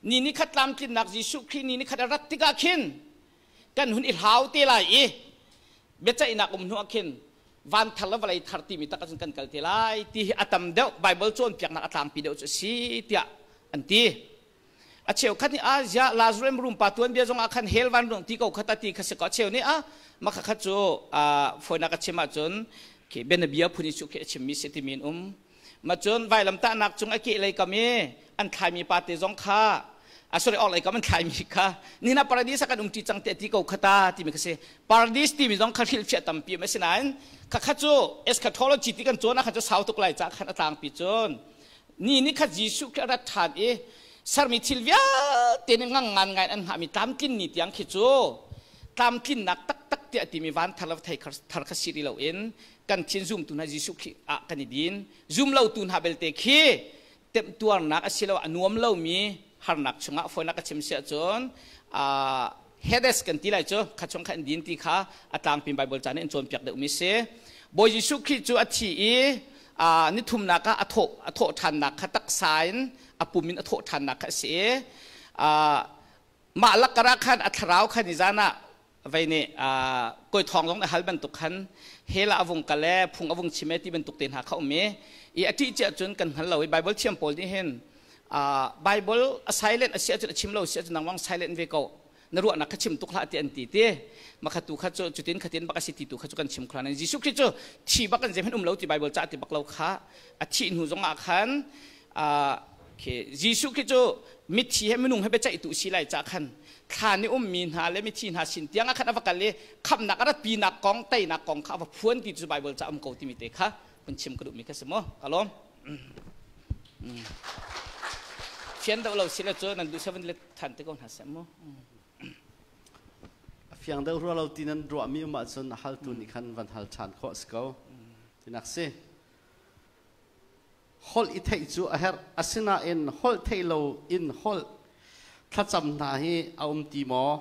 Ni ni khat tlamtlinnak Jesuh Khrih ni ni khat a rat tikah khin kan hun i hlau te lai i biaceihnak um hnu ah khin van thar le vawlei thar timi tak ahcun kan kal te lai ti hi a tam deuh Bible cawnpiaknak a tlangpi deuh cu a si tiah an ti. A cheukhat nih a ziah Lazarus rum pa tuanbia zong ah khan hell van rung ti ko kha ta ti kha si ko. A cheu nih a makha kha cu fawinak a chim ahcun khi bianabia phun i cu khi a chimmi si timi an um. Ma cun vailamtahnak cung a kehlei kam i an thlaimi pa te zong kha a sorry orhlei kam an thlaimi kha nina paradis ah kan um ṭi cang te ti ko kha ta timi kha si. Paradis timi zong kha hrilhfiah tampi um asinain kha kha cu eschatology ti kan cawn ah khan cu sau tuk lai ca khan a tlangpi cun ni ni kha Jesuh khi a rat ṭhan i sermi thil vialte nih ngang ngan ngai an hngahmi tlamtlin ni tiang khi cu tlamtlinnak taktak tiah timi van thar le thei thar kha si rih loin kan thin zumtu hna Jesuh Khrih ah kan i din. Zum lotu hna belte khi temtuarnak asiloah a nuam lomi harnak chungah fawinak ka chim si ahcun Hades kan ti lai cu kha chung kha an din ti kha a tlangpi Bible ca nih an cawnpiak deuhmi si. Bawi Jesuh Khrih cu a thi i ni thumnak ah a thawh a thawh ṭhannak kha taksa in a pum in a thawh ṭhannak kha a si i mah lakar ah khan a thlarau khan i zan ah vei nih kawi thawng zong nih hal bantuk khan hell ah a vung kal e phung a vung chim e ti bantuk te hna kha um i i a ṭih cia cun kan hngal lo i Bible thiam pawl nih hin Bible a silent a si ahcun a chim lo si ahcun nangmang silent ve ko na ruahnak kha chim tuk hlah ti an ti ti makha tu kha cu cutin khatin bak a si ti tu kha cu kan chim khla nan Jesuh Khrih cu thi bak kan zeihmanh um lo ti Bible ca ti bak lo kha a thih hnu zong ah khan Jesuh Khrih cu mithi he minung he biaceihtu si lai ca khan thla ni ummi hna le mithi hna sin tiang ah khan a va kal i khamnak a ratpinak kong teinak kong kha a va phuan ti cu Bible ca um ko timi te kha kun chim ka duhmi kha si mu ka lawm. Fian deuh lo si le cu nan duh seven let than te ko hna seh mu. A fiang deuh rua lo ti nan ruahmi um ahcun a haltu nih khan van hal ṭhan khawh a si ko. Tinak si. Holh i theih cu a herh. Asinain holh theih lo in holh thlacam hna hi a um ti maw?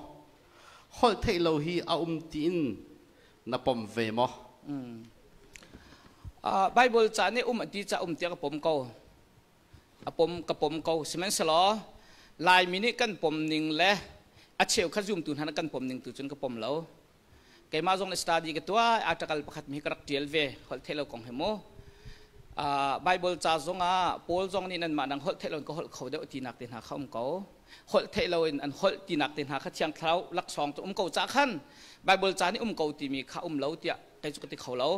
Holh theih lo hi a um tiin na pom ve maw? Bible ca nih um a ti ca um tiah ka pom ko. A pom ka pom ko. Sihmanhsehlaw Laimi nih kan pom ning le a cheu kha zumtu hna nih kan pom ning tu cun ka pom lo. Keimah zong nih study ka tuah article pakhat mi ka rak tial ve holh theih lo kong hi mu. Bible ca zong ah Paul zong nih nanmah nang holh theih lo in ka holh kho deuh tinak te hna kha um ko. Holh theih lo in an holh tinak te hna kha Thiang Thlarau laksawng cu um ko ca khan Bible ca nih um ko timi kha um lo tiah kei cu ka ti kho lo.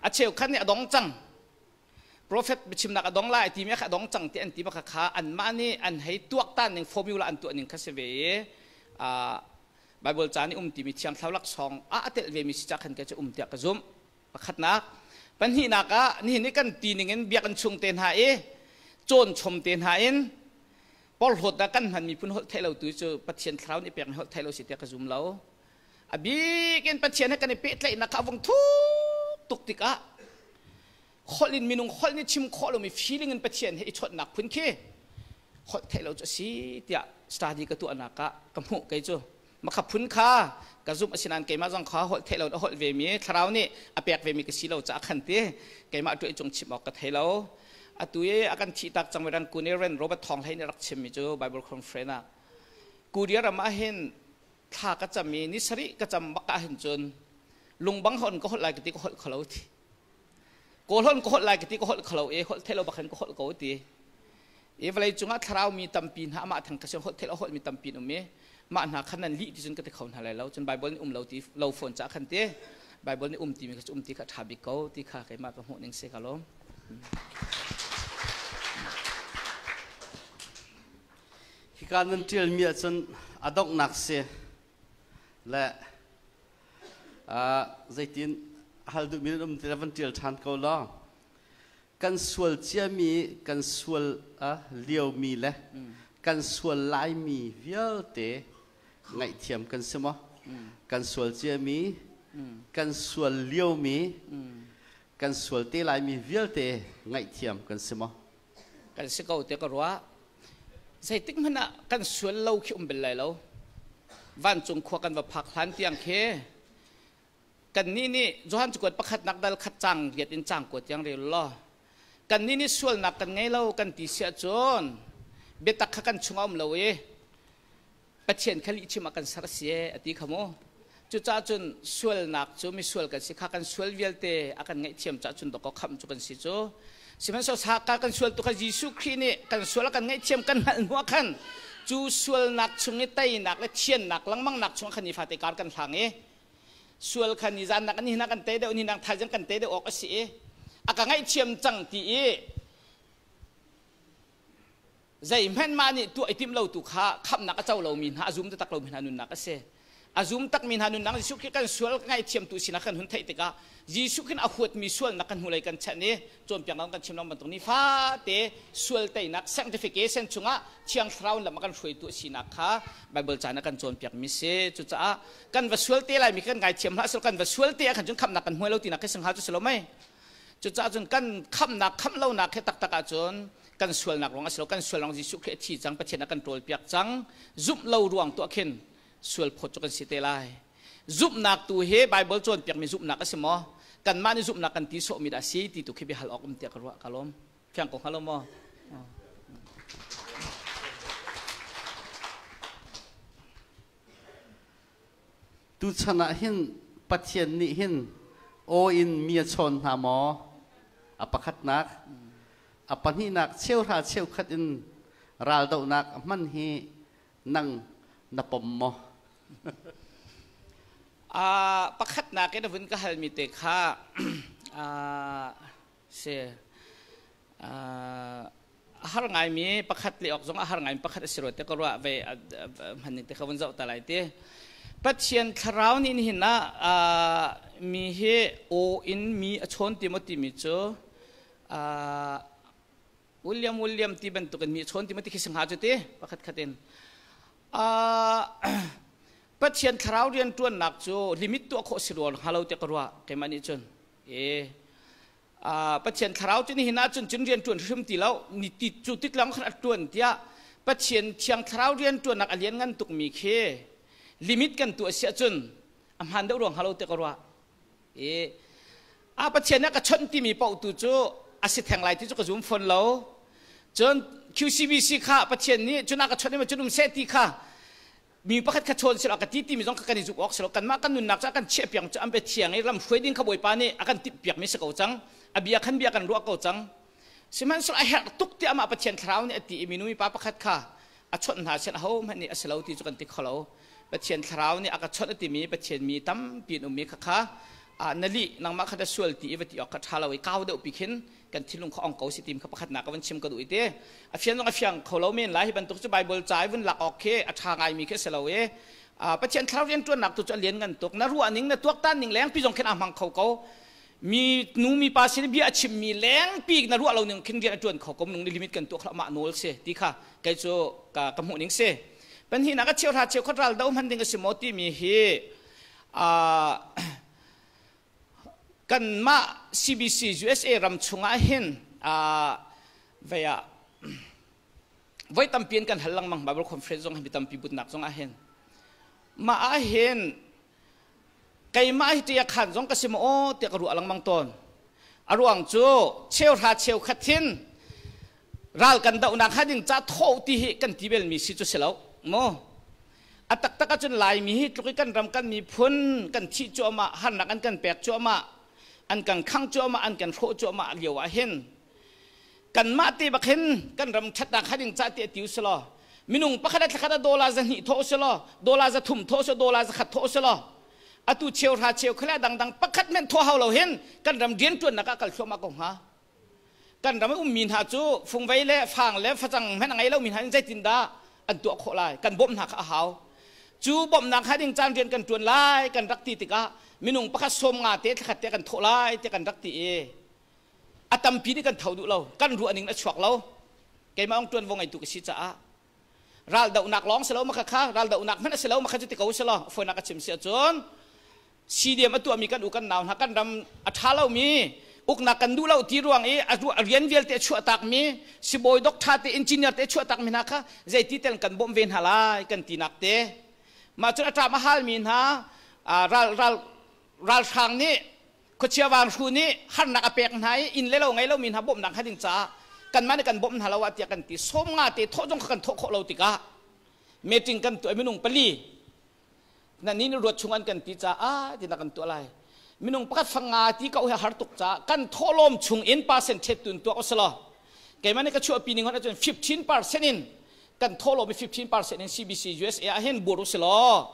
A cheukhat nih a dong cang. Prophet biachimnak a dong lai timi kha a dong cang ti an ti bak kha anmah nih an hei tuaktan ning formula an tuah ning kha si ve i Bible ca nih um timi Thiang Thlarau laksawng ah a telh vemi si ca khan ke cu um tiah ka zumh. Pakhatnak. Pahnihnak ah nihin i kan ti ning in biakinn chung te hna i cawn chom te hna in porhlawt ah kan hman miphun holh theih lo tu cu Pathian Thlarau nih pekmi holh theih lo si tiah ka zum lo. A bik in Pathian he kan i pehtlaihnak kha a vung thuk tuk tikah holh in minung holh nih chim khawh lomi feeling in Pathian he i chawnhnak phun khi holh theih lo cu a si tiah study ka tuahnak ah ka hmuh kei cu makha phun kha ka zumh asinain keimah zong kha holh theih lo a holh vemi thlarau nih a pek vemi ka si lo caah khan ti keimah tuah cung chim awk ka thei lo atu i a kan thih tak cang ran kun i ren Robert Thawng Hlei nih rak chimmi cu Bible conference ah Korea ram ah hin thla ka cam i ni sarih ka cam bak ah hin cun lungbang hon ka holh lai ka ti ka holh kholo ti Kawlholh ka holh lai ka ti ka holh kholo e holh thei lo bak hin ka holh ko ti i vawlei cungah thlarau mi tampi hna amah thang ka si holh thei lo holh mi tampi um i mah hna khan nan lih ti cun ka ti kho hna lai lo cun Bible nih um lo ti lo fawn ca khan ti Bible nih um ti mi kha um ti kha ṭha bik ko ti kha keimah ka hmuh ning si ka lawm. Hika nan ṭialmi ahcun a donghnak si le zeitin hal duhmi nan um ti le van ṭial ṭhan ko law kan sual ciami kan sual liomi le kan sual laimi vialte ngaihthiam kan si maw? Kan sual ciami kan sual liomi kan sual te laimi vialte ngaihthiam kan si maw? Kan si ko te ka ruah. Zeitik hmanh ah kan sual lo khi um bel lai lo. Vancung khua kan va phak hlan tiang khi kannih nih Johan cakuat pakhatnak dal khat cang riat in cang kuat tiang rel law kannih nih sualnak kan ngei lo kan ti siah cun Biatak kha kan chungah um lo i Pathian kha lihchim ah kan ser a si e a ti kha mu. Cucaah cun sualnak cu misual kan si kha kan sual vialte a kan ngaihthiam caah cun dawkaw khamh cu kan si cu. Sihmanhsehlaw saka kan sual tu kha Jesuh Khrih nih kan sual a kan ngaihthiam kan hngalh hnu ah khan cu sualnak chung i teinak le thiannak lengmangnak chung khan nifate kar kan hlang i sual kha nizan nak ni nak kan tei deuh ni nak thaizing kan tei deuh awk a si i a ka ngaihthiam cang ti i Zeihmanh mah nih tuah i timh lo tu kha khamhnak a co lomi hna, a zum taktak lomi hna nunnak a si. A zum takmi hna nunnak Jesuh Khrih kan sual ngaihthiamtu sinak kan hun theih tikah Jesuh Khrih a huatmi sualnak kan hnulei kan chanh i cawnpiaknak kan chim lengmang bantuk nifate sual teinak sanctification chungah Thiang Thlarau lam a kan hruaitu a sinak kha Bible ca in a kan cawnpiakmi si. Cucaah kan va sual te laimi kan ngaithiam hlah selaw kan va sual te ah khan cun khamhnak kan hmuai lo tinak khi si hnga cu si lo mei. Cucaah cun kan khamhnak khamh lonak he taktak ahcun kan sualnak ruang a si lo kan sual ruang Jesuh Khrih a thi cang Pathian a kan ṭawlpiak cang zumh lo ruang tuah khin sual phawt cu kan si te lai zumhnak tu hi Bible cawnpiakmi zumhnak a si maw kanmah nih zumhnak kan ti sawhmi dah si ti tu khi biahal awk um tiah ka ruah ka lawm fiang ko hnga lo maw Tuchan ah hin Pathian nih hin aw in mi a chawn hna maw? A pakhatnak. A pahnihnak cheuhra cheukhat in raldohnak a hman hi nang na pom maw? Pakhatnak in a vun ka halmi te kha si a har ngaimi pakhat le awk zong a har ngaimi pakhat a si rua te ka ruah ve hman ning te kha vun zoh ta lai ti Pathian thlarau nih nihin ah mi hi aw in mi a chawn ti maw timi cu William William ti bantukin mi a chawn ti maw ti khi si hnga cu ti pakhat khat in Pathian thlarau rian ṭuannak cu limit tuah khawh si rua hnga lo tiah ka ruah keimah nih cun e Pathian thlarau cu nihin ahcun cun rian ṭuan hrim ti lo ni ti cu tik lawng khan a ṭuan tiah Pathian thiang thlarau rian ṭuannak a lian ngan tukmi khi limit kan tuah si ahcun a hmaan deuh ruang halo te ka ruah i a Pathian nih a ka chawnh timi paoh tu cu a si theng lai ti cu ka zum fawn lo cun QCBC kha Pathian nih cun a ka chawnh i cun um seh ti kha mi pakhat kha chawn silo ka ti timi zong kha kan i zuk awk silo kanmah kan nunnak cu a kan chiah piak cu an bia thiang i lam hruai ding kha Bawipa nih a kan timh piak mi si ko cang a bia khan bia kan ruah ko cang sihmanhsehlaw a herh tuk tiah amah Pathian thlarau nih a ti i minu mipa pakhat kha a chawnh hna sin aho hmanh nih a si lo ti cu kan ti kholo Pathian thlarau nih a ka chawnh a timi Pathian mi tampi an ummi kha kha na lih nangmah kha na sual ti i va ti awk kha ṭha lo i kau deuh pi khin kan thinlung kha ong ko si tim kha pakhatnak ka van chim ka duh i te a fian zong a fiang kho lo men lai hi bantuk cu Bible ca i vun lak awk khi a ṭha ngaimi khi a si lo i Pathian thlarau rian ṭuannak tu cu a lian ngan tuk na ruah ning na tuaktan ning lengpi zong khin a hmang kho ko mi nu mi pa sin bia a chimmi lengpi na ruah lo ning khin rian a ṭuan kho ko nung ni limit kan tuah kha mah nawl si ti kha kei cu ka ka hmuh ning si panhihnak a cheuhra cheukhat ral do hman ding a si maw timi hi Kanmah CBC USA ram chungah hin vei ah voi tampi in kan hal lengmang Bible conference zong hi mi tampi butnak zong ah hin mah ah hin keimah hi tia khan zong ka si maw aw tiah ka ruah lengmang tawn a ruang cu cheuhra cheukhat hin ral kan dohnak hnga ding ca thawh ti hi kan ti belmi si cu si lo maw a taktak ahcun Laimi hi tluk i kan ram kan miphun kan thih cuahmah harnak an kan pek cuahmah an kan khang cuahmah an kan hrawh cuahmah lio ah hin kanmah te bak hin kan ram ṭhatnak hnga ding ca ti a ti usulaw minung pakhat a thlakhat a dollar zahnih thawh usulaw dollar zathum thawh usulaw dollar zakhat thawh usulaw atu cheuhra cheu khale dangdang pakhat men thawh hau lo hin kan ram rianṭuannak ah kal thluahmah ko hnga Kan ram i ummi hna cu fungvei le fang le facang hmanh a ngei lomi hna in zeitindah an tuah khawh lai? Kan bawmh hna kha a hau. Cu bawmhnak kha ding caan rian kan ṭuan lai kan rak ti tikah minung pakhat sawm nga te thlakhat te kan thawh lai te kan rak ti i a tampi nih kan tho duh lo. Kan ruah ning a chuak lo. Keimah ong ṭuanvo ngeitu ka si caah raldohnak lawng si lo ma kha raldohnak hmanh a si lo ma kha cu ti ko si law fawinak a chim si ahcun CDM a tuahmi kan u kan nau hna kan ram a ṭha lomi uknak kan duh lo ti ruang i a rian vialte a chuahtakmi sibawi doctor te engineer te chuahtakmi hna kha zeiti tel kan bawmh ve hna lai kan tinak te mah cun a ṭam a halmi hna ral ral ralhrang nih khuachia vanghru nih harnak a pek hna i inn le lo ngei lomi hna bawmhnak hnga ding caah Kanmah nih kan bawmh hna lo ah tiah kan ti. 50 te thawh zong kha kan thawh khawh lo tikah meeting kan tuah minung pali na ni ruat chung an kan ti caah ti na kan tuah lai. Minung pakhat fanga ti ko he har tuk caah kan thawhlawm chung in percent thet tun tuah usalaw. Keimah nih ka chuahpi ning hon ahcun 15% in kan thawhlawm i 15% in CBC USA ah hin bur usilaw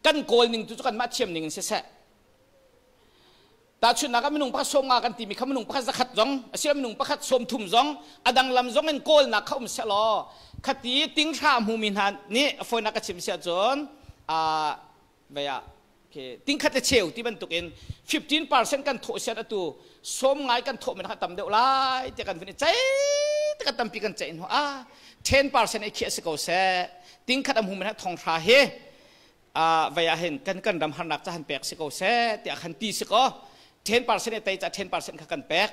kan kawl ning tu cu kanmah thiam ning in siseh. Tahchunhnak ah minung pakhat 50 kan timi kha minung pakhat 100 zong asilo minung pakhat 30 zong a dang lam zong in kawlnak kha um sehlaw khati tinghra hmumi hna nih fawinak ka chim si ahcun vei ah tingkhat le cheu ti bantukin 15% kan thawh sian atu sawm ngai kan thawh men kha tam deuh lai tiah kan vun i cei kan tampi kan ceih hnu ah 10% i khiah si ko seh tingkhat a hmu men thong hra hi vei ah hin kan kan ram harnak ca han pek si ko seh tiah khan ti si ko 10% tei ca 10% kha kan pek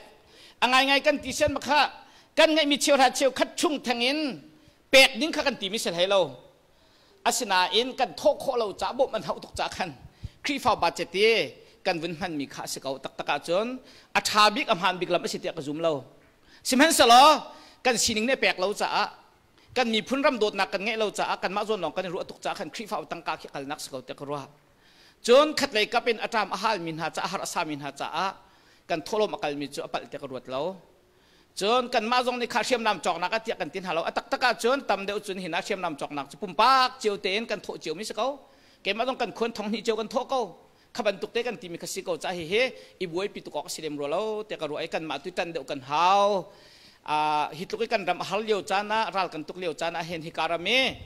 a ngai ngai kan ti sian kha kan ngeihmi cheu hra cheu khat chung theng in pek ding kha kan ti mi si hlei lo asinain kan thawh khawh lo ca bawmh an hauh tuk ca khan Khrihfa budget i kan vun hman mi kha a si ko taktak ahcun a ṭha bik a hmaan bik lam a si tiah ka zum lo sihmanhsehlaw kan sining nih pek lo caah kan miphun ram dawtnak kan ngeih lo caah kanmah zawn lawng kan i ruah tuk caah khan Khrihfa tangka khi kalnak si ko tiah ka ruah. Cun khatlei kap in a ṭam a halmi hna caah har a sami hna caah kan thawhlawm a kalmi cu a palh tiah ka ruat lo. Cun kanmah zong nih kha hriamnam cawknak ah tiah kan ti hna lo. A taktak ahcun tam deuh cun hin ah hriamnam cawknak cu pumpak cio tein kan thawh ciomi si ko. Keimah zong kan khuan thong hnih cio kan thawh ko. Kha bantuk te kan timi kha si ko ca hihi i buaipi tuk awk a si lem rua lo te ka ruah i kanmah tu tan deuh kan hau. Hi tluk i kan ram a har lio caan ah ral kan tuk lio caan ah hin hika ram i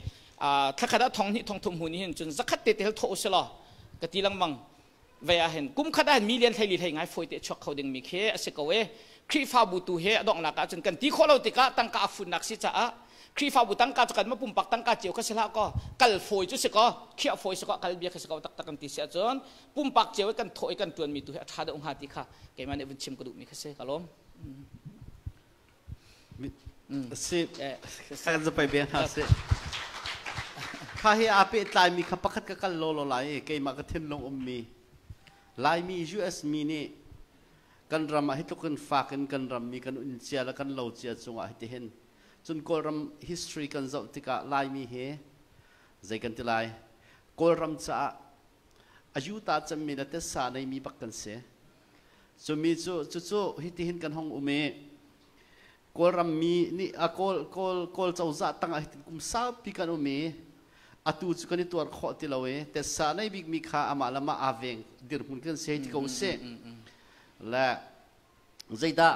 thlakhat ah thong hnih thong thum hu ni hin cun zakhat te te hel thawh usih law ka ti lengmang ve ah hin kum khat ah hin million hlei li hlei ngai fawi te chuak kho ding mi khi a si ko e. Khrihfabu tu he a donghnak ah cun kan ti khawh lo tikah tangka a funnak si caah Khrihfabu tangka cu kan ma pumpak tangka cio kha si hlah kaw kal fawi cu si kaw khiah fawi si kaw kal bia kha si ko taktak kan ti si ahcun pumpak cio i kan thawh i kan ṭuanmi tu hi a ṭha deuh hnga ti kha keimah nih vun chim ka duhmi kha si ka lawm. Si kan zapai be hna si kha hi aa pehtlaimi kha pakhat ka kal law law lai i keimah ka thinlung ummi Laimi US mi nih kan ram ah hi tluk in fak in kan ram mi kan un cia le kan lo cia cungah hiti hin cun Kawlram history kan zoh tikah Laimi hi zei kan ti lai Kawlram caah ayuta cemmi le tessa neimi bak kan si cumi cu cucu hitihin kan hong um i Kawlram mi nih a Kawl Kawl Kawl cozah tangah hitin kum saupi kan um i atu cu kan i tuar khawh ti lo i tessa nei bikmi kha amah le mah aa veng dirhmun kan si hei ti ko usih le zeidah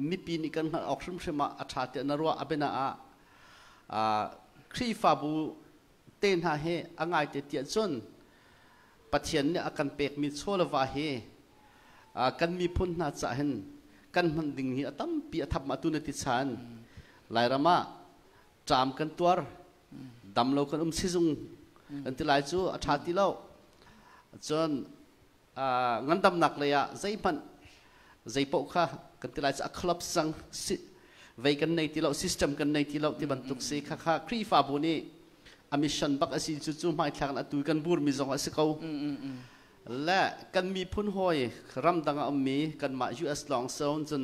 mipi nih kan hngalh awk hrimhrim ah a ṭha tiah na ruah a biana ah Khrihfabu te hna hi a ngaite tiah cun Pathian nih a kan pekmi chaw le va hi kan miphun hna cah hin kan hman ding hi a tampi a thap ma tu na ti chan Lairam ah ṭam kan tuar dam lo kan um sizung kan ti lai cu a ṭha ti lo cun ngandamnak lei ah zeihmanh zeipaoh kha kan ti lai cu a collapse cang vei kan nei ti lo system kan nei ti lo ti bantuk si kha kha Khrihfabu nih a mission bak a si cu cu hmaithlak in atu kan burmi zong a si ko le kan miphun hawi ramdang a ummi kanmah US lawng so cun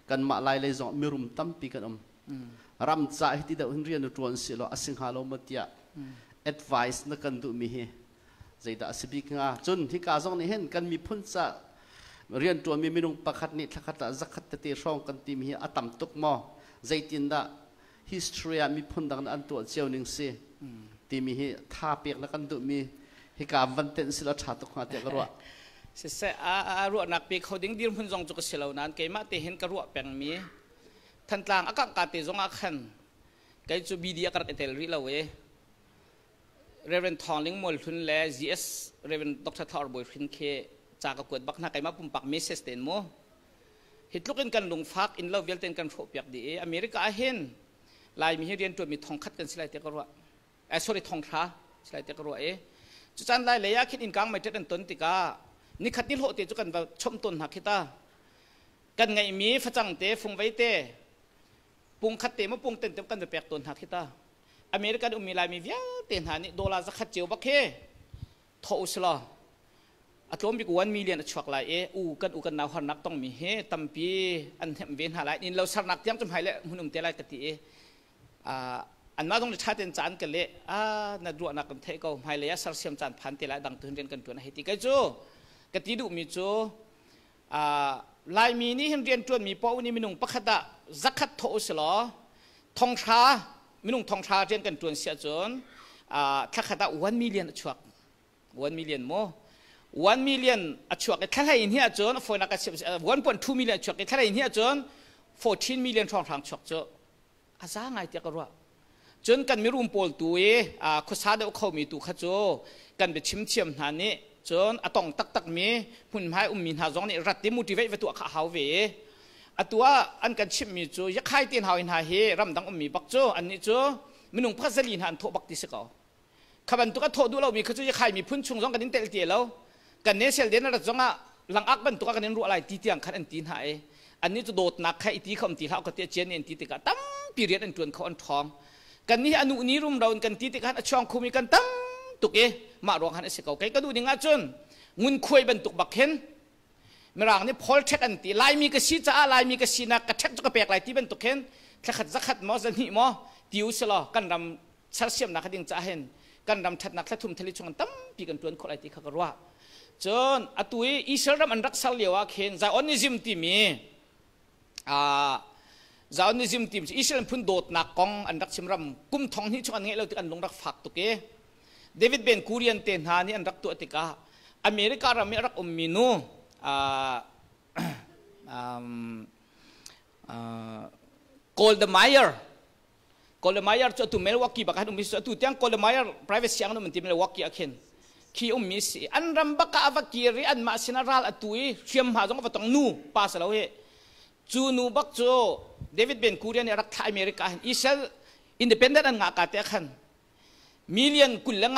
kanmah lai lei zong mirum tampi kan um ram ca hi ti deuh hin rian tuan si lo a si hnga lo ma tiah advice na kan duhmi hi zeidah a si bik hnga cun hika zong nih hin kan miphun ca rianṭuanmi minung pakhat nih thlakhat ah zakhat tete hrawng kan timi hi a tam tuk maw zeitindah history ah miphun dang an tuah cio ning si timi hi tha pek na kan duhmi hika van tenh sila ṭha tuk hnga tiah ka ruah siseh a ruahnak pe kho ding dirhmun zong cu ka si lo nain keimah te hin ka ruah pengmi Thantlang a kangh ka te zong ah khan kei cu BD a ka rak i tel rih lo i Reverend Thawng Ling Mual Hlun le GS Reverend Dr. Thor Bawi Hrin khi ca ka kuat bak hna keimah pumpak message tein mu hi tluk in kan lungfak in lo vialte in kan hrawh piak dih i America ah hin Laimi hi rianṭuan mi thongkhat kan si lai tiah ka ruah eh sorry thonghra si lai tiah ka ruah i cucan lai lei ah khin innkang meiṭet an ton tikah nikhat ni hlawh te cu kan va chomh tawn hna khi ta kan ngeihmi facang te fungvei te pungkhat te maw pungten te kan va pek tawn hna khi ta American ummi Laimi vialte hna nih dollar 100 cio bak hi thawh u silaw. A tlawm bik 1 million a chuak lai i u kan u kan nau harnak tongmi hi tampi an hnemh ve hna lai. Inn lo sarnak tiang cu hmai le hmun um te lai ka ti i anmah zong le ṭha tein caan ka leh. Na ruahnak kan theih ko, hmailei ah sersiam caan phan te lai, dang tu hin rian kan ṭuan a hei ti. Kei cu ka ti duhmi cu Laimi nih hin rian ṭuanmi paoh nih minung pakhat ah zakhat thawh u silaw thonghra minung thonghra rian kan ṭuan si ahcun thlakhat ah 1 million a chuak. 1 million maw? 1 million a chuak i thlahlei in hi ahcun a fawinak ka chim 1.2 million a chuak i thlahlei in hi ahcun 14 million hrawnghrang chuak cu a za ngai tiah ka ruah. Cun kan mirum pawl tu i khuasa deuh khomi tu kha cu kan biachim thiam hna nih, cun a tong taktakmi hmunhmai ummi hna zong nih rat i motivate va tuah kha a hau ve i atu ah an kan chimhmi cu yakhai te hna hna hi ramdang ummi bak cu annih cu minung pakhat zali hna an thawh bak ti si ko. Kha bantuk a thawh duh lomi kha cu yakhai miphun chung zong kan in tel ti lo, kan ne sel den rat zong ah langak bantuk ah kan in ruah lai ti tiang khan an ti hna i annih cu dawtnak kha i ti kho ti hlah ka ti chian an ti tikah tampi rian an ṭuan kho, an ṭhawng. Kan nih anu ni rumro in kan ti tikah a chuang khumi kan tam tuk i mah ruang han a si ko. Kei ka duh ding ahcun ngunkhuai bantuk bak hin Mirang nih Paul ṭhek an ti, Laimi ka si caah Laimi ka sinak ka ṭhek cu ka pek lai ti bantuk hin thlakhat zakhat maw zahnih maw ti u silaw kan ram sersiamnak ding caah hin kan ram ṭhatnak thlathum thali chung tampi kan ṭuan khawh lai ti kha ka ruah. Cun atu i Israel ram an rak ser lio ah khin Zionism timi Zionism timi cu Israel phun dawtnak kong an rak chim. Ram kum thong hnih chung an ngeih lo tik an lung rak fak tuk i David Ben Gurion te hna nih an rak tuah tikah America ram i a rak ummi nu Golda Meir, Golda Meir cu atu Milwaukee bak ah um atu tiang Golda Meir private sianginn um ti Milwaukee ah khin khi ummi si. An ram bak ah a va kir i anmah sin ah ral atu i hriamhma zong a va tong, nu pa si lo hi. Cu nu bak cu David Ben Gurion nih a rak thlah America hin Israel independent an ngah ka te khan million 25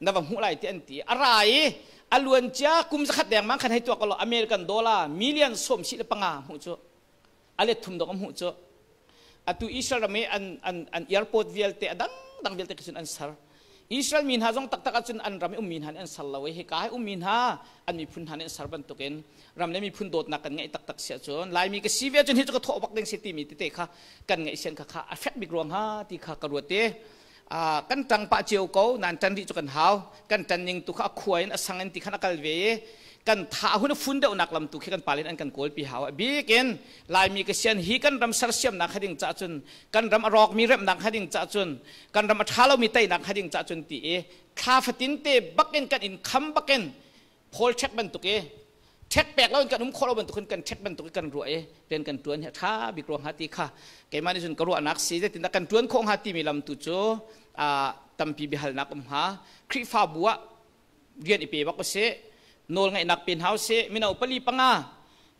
na va hmuh lai ti an ti. A ra i a luan cia kum zakhat dengmang khan hei tuak ko American dollar million 75 hmuh cu a let thum dok a hmuh cu. Atu Israel ram i an an an airport vialte, a dang dang vialte khi cun an ser. Israel mi hna zong taktak ahcun an ram i ummi hna nih an ser lo i hika i ummi hna an miphun hna nih an ser bantukin ram le miphun dawtnak kan ngeih taktak si ahcun Laimi ka si ve ahcun hi cu ka thawh bak ding si timi tete kha kan ngeih sian kha kha a fek bik ruang ha ti kha ka ruat i kan ṭang pah cio ko nan ṭan rih cu kan hau. Kan ṭan ning tu kha a khua in a sang in ti khan a kal ve i kan tha hun a fun deuhnak lam tu khi kan palin an kan kawl pi hau. A bikin Laimi ka sian hi kan ram sersiamnak kha ding cah cun, kan ram a rawkmi remnak kha ding cah cun, kan ram a ṭha lomi teinak kha ding cah cun ti i thla fatin te bakin kan in kham bakin phawl ṭhek bantuk i ṭhek pek lo in kan um khawh lo bantuk in kan ṭhek bantuk i kan ruah i rian kan ṭuan hi a ṭha bik ruang hnga ti kha keimah nih cun ka ruahnak si. Zeitindah kan ṭuan khawh hnga timi lam tu cu tampi biahalnak um hnga. Khrihfabu ah rian i pe bak usih, nawl ngaihnak pe hna usih. Mino pali panga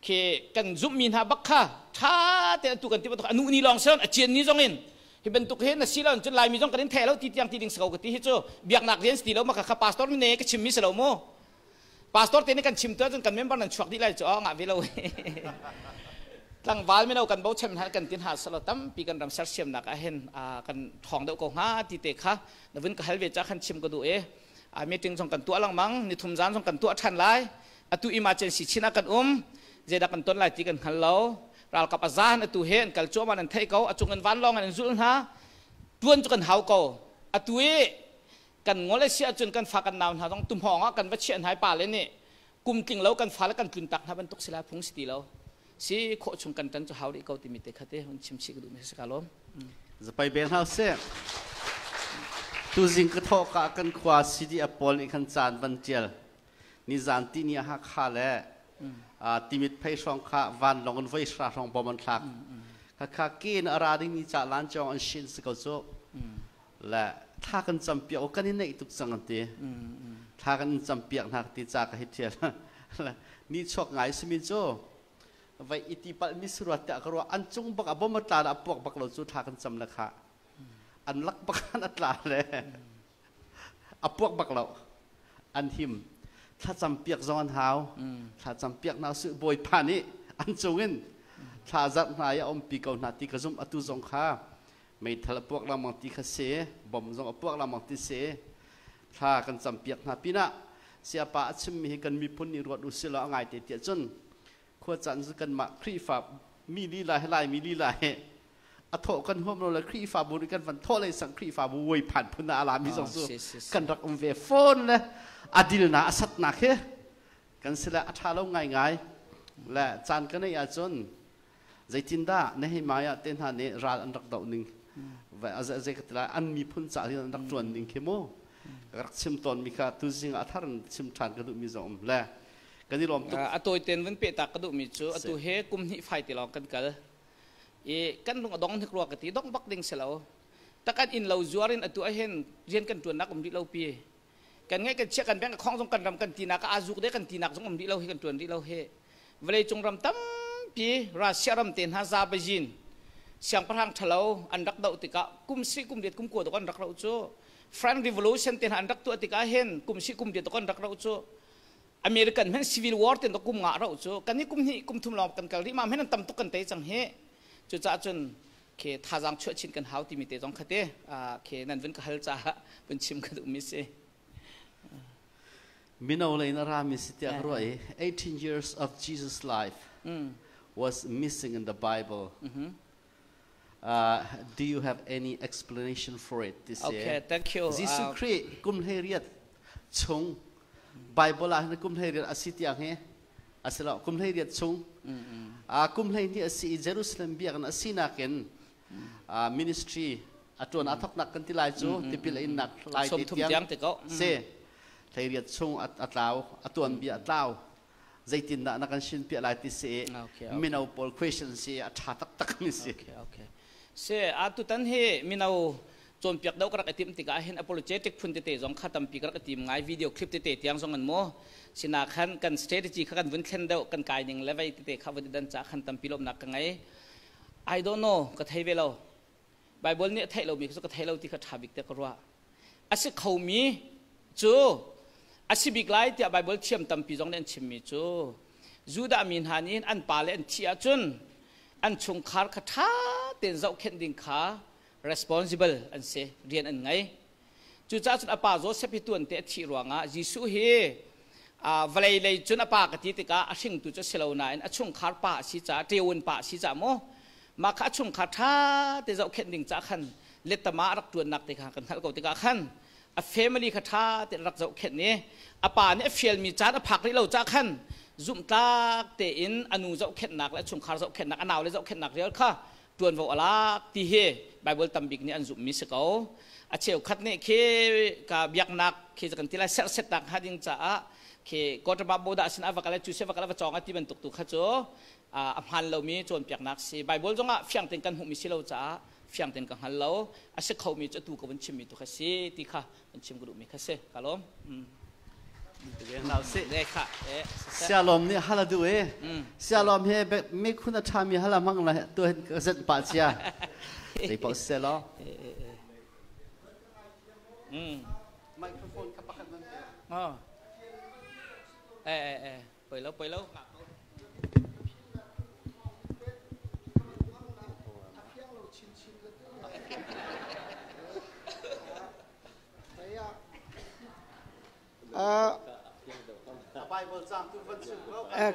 khi kan zumhmi hna bak kha ṭha tein atu kan ti bantuk anu ni lawng si a cian ni zong in hi bantuk hi na si lo cun Laimi zong kan in theh lo ti tiang ti ding si ko ka ti. Hi cu biaknak rian si ti lo ma kha pastor ne ka chimmi si lo mu. Pastor te nih kan chim tu ahcun kan member nan chuak dih lai cu ngah ve lo. Tlangval mino kan bochan hna kan tin ha salo tampi kan ram sersiamnak ah hin kan ṭhawng deuh ko hnga ti te kha na vun ka hal ve ca khan chim ka duh i meeting zong kan tuah lengmang, nithum zan zong kan tuah ṭhan lai. Atu emergency chin ah kan um, zeidah kan ton lai ti kan hngal lo. Ralkap a zan atu he an kal cuahmah nan theih ko, a cung in vanlawng in an zulh hna. Tuan cu kan hau ko. Atu i kan ngol a si ahcun kan fa kan nau hna zong tumhawng ah kan va chiah hna i pale nih kum tling lo kan fale kan tlun tak hna bantuk si lai phung si ti lo. Si khawh chung kan tan cu hau rih ko timi te kha te hun chim chih ka duh mi si ka lawm. Zapai bel hau se. Tuzing ka thawh ka kan khua CDF pawl nih khan caan van tial ni zan ti ni ha kha le timit phei hrawng kha vanlong in voi hra hrawng bom an thlak kha kha ke in ara ding mi cha lan chong an shin si ko cu le thla kan campiak kan i neih tuk cang an ti. Thla kan campiak hna ti ca ka hi thial ni chuak ngai simi cu vai iti pal mi suruat te ka ruah an cung bak a bom a tla a puak bak lo cu thla kan cam le kha an lak bak an atla le a puak bak lo an him. Thlacam piak zong an hau. Thlacam piak na su Bawipa nih an cungin thla zarh hna i a umpi ko hna ti ka zumh. Atu zong kha meithal a puak lengmang ti kha si, bom zong a puak lengmang ti si, thla kan cam piak hna pinah. Siapa a chimmi hi kan miphun nih ruat u sih law a ngai te tiah cun khua caan cu kanmah Khrihfa mi lila he Laimi lila he a thawh kan huam lo le Khrihfabu nih kan van thawh lei sang Khrihfabu vuai phan phun ah a lami zong cu kan rak um ve fawn le a dilna a satnak hi kan si le a ṭha lo ngaingai le caan ka neih ahcun zeitindah Nehemiah te hna nih ral an rak doh ning zei ka ti lai an miphun ca hin an rak ṭuan ning khi mu ka rak chim tawn mi kha tuzing ah a thar in chim ṭhan ka duh mi zong um le kan i lawm tuk. A tawi ten vun peh tak ka duh mi cu atu he kum hnih fai ti lawng kan kal i kan lung a dong hnik rua ka ti dong bak ding si lo takan inn lo zuar in atu ahin rian kan ṭuan nak um rih lo pi kan ngeih kan chiah kan bank khong zong kan ram kan tinak a zuk de kan tinak zong um rih lo hi kan tuan rih lo hi vawlei cung ram tampi Russia ram te hna Zabajin siangpahrang thalo an rak doh tikah kum si kum riat kum kua dok an rak ro cu French Revolution te hna an rak tuah tikah hin kum si kum riat dok an rak ro cu American hen Civil War te kum nga ro cu kan ni kum hnih kum thum lawng kan kal rih ma hen an tam tuk kan te cang hi cucaah cun Khi thazaang chuah chin kan hau timi te zong kha te khi nan vun ka hal caah vun chim ka duhmi si. Mino lei na rami si tiah ka ruah i 18 years of Jesus life was missing in the Bible. Do you have any explanation for it? This okay, thank you. Jesuh Khrih kum hlei riat chung Bible ah hin kum hlei riat a si tiang hi asilo kum hlei riat chung kum hlei hnih a si i Jerusalem biakinn a sinak in ministry a tuan a thoknak kan ti lai cu tipil a innak lai te tiang si hlei riat chung a tlau a tuan bia a tlau zeitindah na kan sin piah lai ti si mino pawl question si a tha taktak mi si. Okay. Se atu tan hi mino cawnpiak deuh ka rak i timh tikah hin apologetic phun tete zong kha tampi ka rak i tim ngai, video clip tete tiang zong an mu sina khan kan strategy kha kan vun thlen deuh, kan kai ning le vei tete kha vun i dan ca khan tampi lawmnak ka ngei. I don't know, ka thei ve lo. Bible nih a theih lomi cu ka thei lo ti kha ṭha bik te ka ruah. A si khomi cu a si bik lai tiah Bible thiam tampi zong nih an chimmi cu Judah mi hna nih an pa le an thih ahcun an chungkhar kha ṭha tein zohkhenh ding kha responsible an si, rian an ngei. Cucaah cun a pa Joseph hi tuante a thih ruangah Jesuh hi vawlei lei cun a pa ka ti tikah a hringtu cu a si lo nain a chungkhar pa a si caah, ṭeun pa a si caah maw mah kha a chungkhar ṭha te zohkhenh ding caah khan lettama a rak ṭuannak te kha kan hngalh ko tikah khan a family kha ṭha te rak zohkhenh i a pa nih a fialmi caan a phak rih lo caah khan zumhtlak tein a nu zohkhenhnak le a chungkhar zohkhenhnak, a naule zohkhenhnak rial kha ṭuanvo a lak ti hi Bible tambik nih an zumhmi si ko. A cheukhat nih khi ka biaknak khi kan ti lai serhsetnak hnga ding caah khi Kawṭaba Bodah sin a va kal cu se va kal va cawng a ti bantuk tu kha cu a hmaan lomi cawnpiaknak si. Bible zongah fiang tein kan hmuhmi si lo caah fiang tein ka hngal lo. A si khomi cu atu ka vun chimmi tu kha si ti kha an chim ka duhmi kha si. Ka lawm. Sialom nih hala du e. Sialom he me khun a ṭhami hala hmang la tu hin ka zenh pah cia. Zei paoh se law. Microphone kha pakhat nan te. Oh. Eh eh eh. Poi lo, poi lo.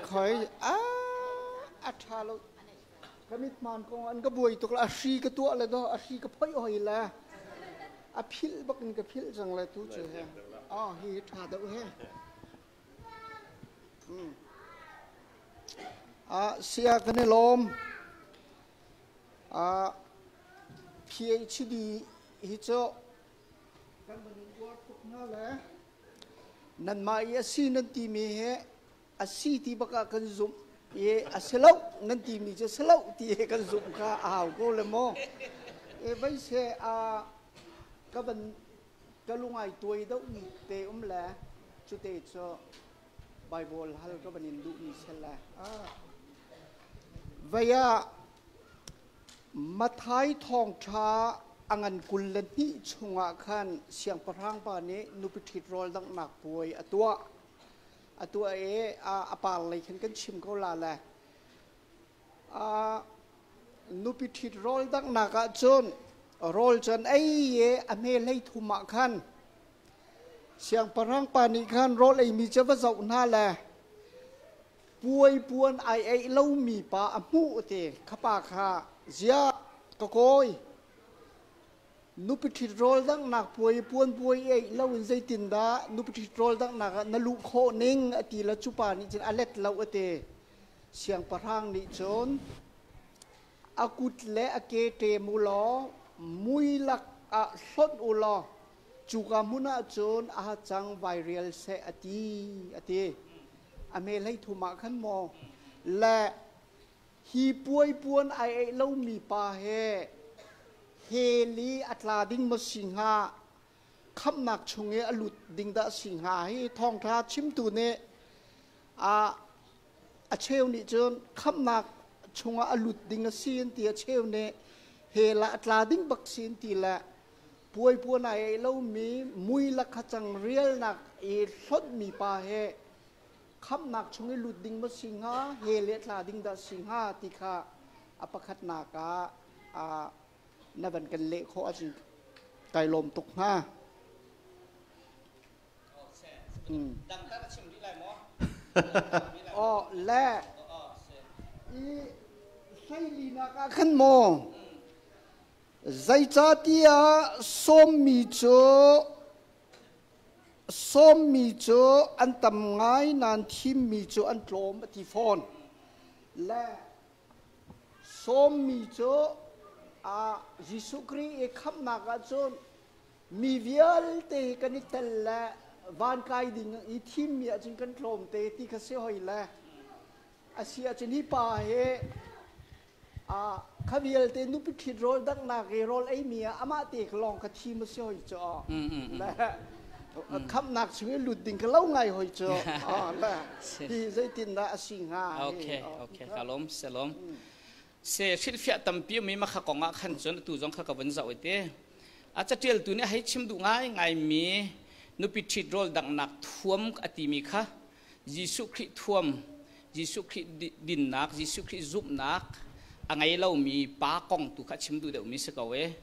Khoi a ṭha lo. Ka mithmaan kong an ka buai tuk la, a hri ka tuah le do, a hri ka phoih hoi le a philh bak in ka philh cang le tu cu he. Oh, hi ṭha deuh he. Sia kan i lawm. PhD hi cu kan van in uar tuk hna le nanmah i a si nan timi hi a si ti bak ah kan zumh i a si lo nan timi cu si lo ti hi kan zumh kha a hau ko le maw. E vai se a ka van ka lungai tuai deuh mi te um le cute cu Bible hal ka van in duh mi sel le vai ah Matthai thawngṭha a ngan 22 chungah khan siangpahrang pa nih nupi ṭhit rawl danghnak puai a tuah. A tuah i a par lei khan kan chim ko la le. Nupi ṭhit rawl danghnak ah cun rawl cu an ei i a hme hlei thum ah khan. Siangpahrang pa nih khan rawl eimi cu va zoh hna le puai puan ai eih lomi pa a hmuh te kha pa kha ziah ka kawi nupi ṭhit rawl danghnak puai puan puai eih loin zeitindah nupi ṭhit rawl danghnak ah na luh khawh ning a ti le cu pa nih cun a let lo a ti. Siangpahrang nih cun a kut le a ke ṭem u law mui lak ah hlonh u law cuka hmun ah cun a hacang vai rial seh a ti a ti. A hme 13 ah khan maw le hi puai puan ai eih lomi pa he hell i a tla ding maw si hnga khamhnak chung i a lut ding dah si hnga hi thawngṭha chimtu nih a a cheu nih cun khamhnak chungah a lut ding a si an ti a cheu nih hell ah a tla ding bak si an ti le puai puan ai eih lomi mui lakha cang rialnak i hlonhmi pa he khamhnak chung i lut ding maw si hnga he le tla ding dah si hnga ti kha a pakhatnak ah na van kan leh khawh ahcun kai lawm tuk hnga. Oh le i hleilinak ah khan maw zeicahtiah sawmmi cu Sawmmi cu an tam ngai nain thimmi cu an tlawm a ti fawn. Le sawmmi cu Jesuh Khrih i khamhnak ahcun mi vialte hi kan i tel le van kai ding i thimmi ahcun kan tlawm te ti kha si hoi le a si ahcun hi pa hi Kha vialte nupi ṭhit rawl danghnak i rawl eimi ah amah te lawng kha thim a si hoi cu. Le khamhnak chung i lut ding ka lo ngai hoi cu. Le hi zeitindah a si hnga? Okay, okay, ka lawm, selom. Se hrilhfiah tampi mi ma kha kong ah khan cun atu zong kha ka vun zoh te. A catialtu nih hei chim duh ngai ngai mi nupi ṭhit rawl danghnak thuam a timi kha Jesuh Khrih thuam, Jesuh Khrih dinnak, Jesuh Khrih zumhnak a ngei lomi pa kong tu kha a chim duh deuhmi si ko e.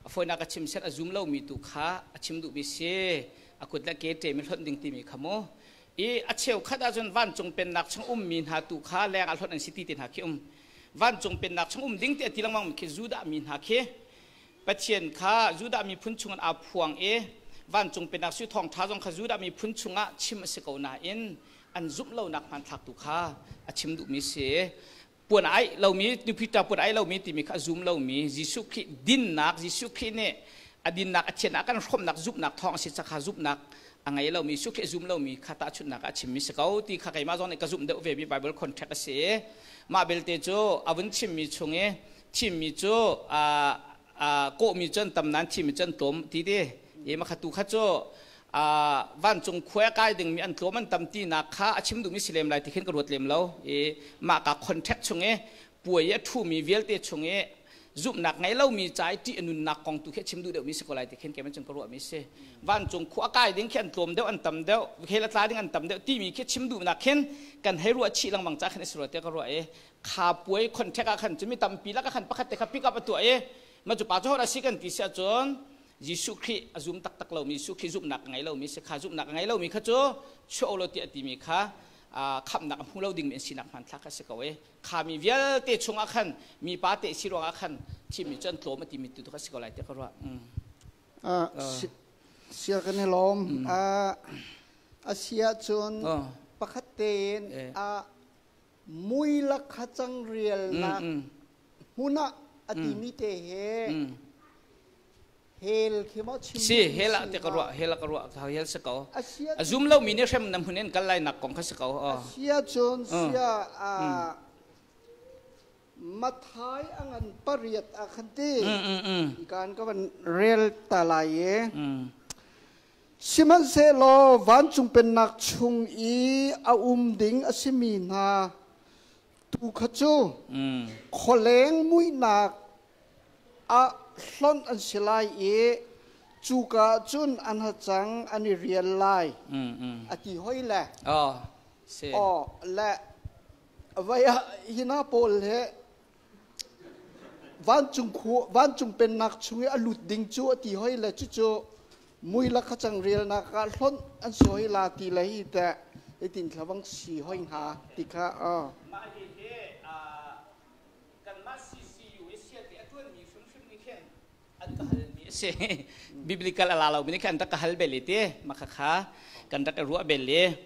A fawinak a chim set a zum lomi tu kha a chim duhmi si. A kut le ke ṭem i hlonh ding timi kha mu. I a cheukhat ahcun vancung pennak chung ummi hna tu kha leng ah hlonh an si ti te hna khi um. Vancung pennak chung um ding ti a ti lengmang mi khi Judah mi hna khi Pathian kha Judah miphun chungin aa phuang i vancung pennak sui thawngṭha zong kha Judah miphun chungah chim a si ko nain an zumh lonak hmanthlak tu kha a chim duhmi si. Puan ai lomi, nupi ṭa puan ai lomi timi kha a zum lomi Jesuh Khrih dinnak, Jesuh Khrih nih a dinnak a thiannak kan hrawmnak zumhnak thawng a si cakha zumhnak a ngei lomi Jesuh Khrih zum lomi kha tahchunhnak ah a chimmi si ko ti kha keimah zong nih ka zumh deuh ve mi Bible contract a si. Mah belte cu a vun chimmi chung i thimmi cu kawhmi cu an tam nain thimmi cu an tlawm ti ti i makha tu kha cu vancung khua kai dingmi an tlawm an tam tinak kha a chim duhmi si lem lai ti khin ka ruat lem lo i mah ka contract chung i puai i a ṭhumi vialte chung i zumhnak ngei lomi ca i ṭih a nunnak kong tu khi a chim duh deuhmi si ko lai ti khin keimah cun ka ruahmi si vancung khua kai ding khi an tlawm deuh an tam deuh khel a tla ding an tam deuh timi khi chim duhnak khin kan hei ruah chih lengmang ca khin a si rua tiah ka ruah i kha puai contract ah khan cu mi tampi lak ah khan pakhat te kha pick up a tuah i ma cu pa cu hor a si kan ti si ahcun Jesuh Khrih a zum taktak lomi Jesuh Khrih zumhnak a ngei lomi si kha zumhnak a ngei lomi kha cu chuah lo tiah timi kha khamhnak a hmu lo dingmi an sinak hmanthlak kha si ko i kha mi vialte chungah khan mi pa te si ruangah khan thimmi cu an tlawm a timi tu kha si ko lai tiah ka ruah. Sia kan i lawm. A si ahcun pakhat tein mui lakha cang rialnak hmun ah a timi te he hel khi maw chim si hel ah te ka ruah hel ka ruah ka hel si ko a zum lo mi nih hrem na hmun in kal lai nak kong kha si ko sia cun sia a Mathai a ngan pariat ah khan ti kan ka van rel ta lai e Sihmanhsehlaw vancung pennak chung i a um ding a simi hna tu kha cu khualeng muihnak ah hlonh an si lai i cuka ah cun an hacang an i rial lai a ti hoi le. Aw le vai ah hi hna pawl he vancung khua vancung pennak chung i a lut ding cu a ti hoi le cucu. Mui la kha cang rial nak ah hlonh an si hoi la ti le hi teh itin thlavang si hoi hnga ti kha a. Mah hi hi kanmah CCU i siate a ṭuanmi hrimhrim nih khin an ka halmi a si. Biblical a la lomi nih khin an rak ka hal bel i ti, mah khakha kan rak i ruah bel i.